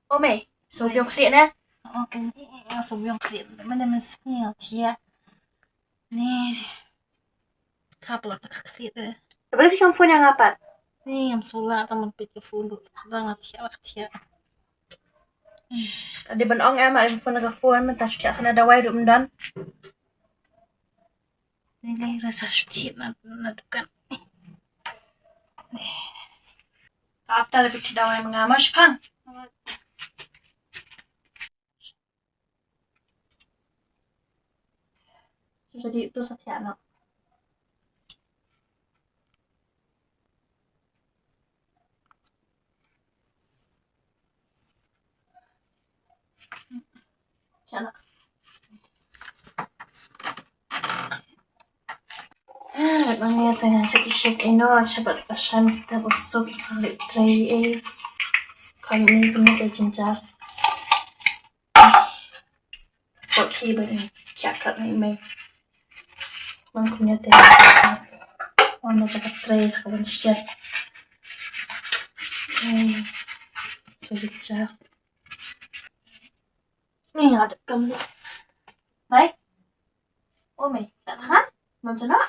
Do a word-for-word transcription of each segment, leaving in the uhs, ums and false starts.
O mei, sngewbiang khlieh ne? Oh, kan ni, eh, sngewbiang khlieh. Mane, mane sngi thiah. Ni. Thap la ta khlieh de. Te balei phi kam phone ïa nga pat? Ni ngam sngewlah, tang ban peit ka phone ruh. Tang nga thiah la ka thiah. Ade ban ong em, ade ban phone la ka phone, mynta shu thiah sa na dawai ruh ym don. Ni lei rasa shu thiah na, na dukan. Ap ta la peit dawai ma nga ma shipang. Jadi tu sa thiah noh. Thiah noh. Ah, bad ma ngi te ngan shu shit ino, shu bad ka shan step of soup sa lip tray eh. Kan ni kumne te jinjar. Kot hi bad ni kiak kat ni mei. Man kumne te. Wan na ka tray sa ka ban shit. Eh, shu jinjar. Ni ada kam ni. Bye. O mei, la thahan? Mam jano?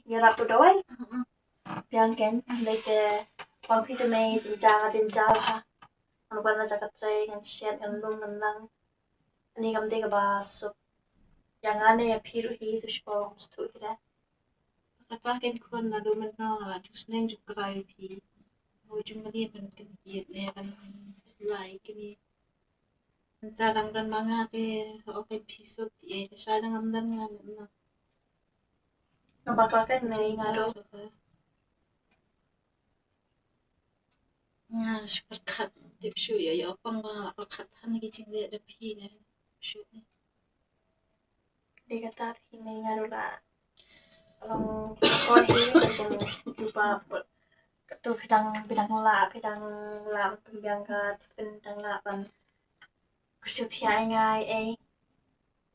Ïa lap tu dawai. Biang ken, lei te, pang phi te mei, jinjar, jinjar ha. Anu ban la jaka tray, ngan shet, ngan lum, ngan lang. Ani kam dei kaba suk. Ïa nga ne ïa phi ruh hi, tu shipor, stu hi da. Kata ken khun naduh mynno, ju sneng ju krai phi. Mo ju mali ban kan ïa ne kan lai kini. Nta dang don ma nga te, o ken phi suk phi, eh, sha dang am don nga ne no. Nga bakla ken ne nga do. Nga shu pyrkhat tip shu ïa ïa pang ba nga pyrkhat than ki jingleh da phi ne. Shu ne. Dei kata hi mei nga ruh la long ko hi kum jubab. Katu phi dang, phi dang lah, phi dang lah pynbiang ka tiffin, dang lah ban kyrsiew thiah ïa nga ei.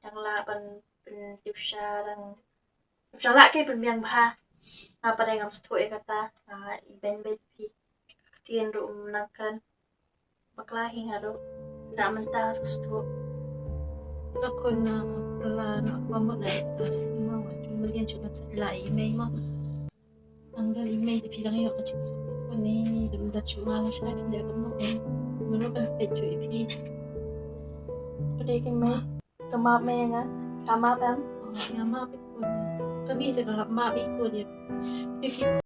Dang lah ban pyntiupsha, dang tiupsha lah ki pynbiang bha. Nga pat dei ngam sngewthuh ïa kata, nga i ben bet phi. Ktien ruh ym nang kren. Bakla hi nga ruh. Da mynta sa sngewthuh. Ka khun na bakla na ka mut na ka sima wa ju melian ju ban sa la i mei ma. Ang dal i mei te phi dang ïoh ka jingsuk ko ni, dang da shu nga nga sha phi da ka mut ni. Mano ban peit ju i phi. Ka dei ka mei. Ka map mei nga. Ka map em. Nga map i ko ni. Ka mei te ka map i ko ni. Phi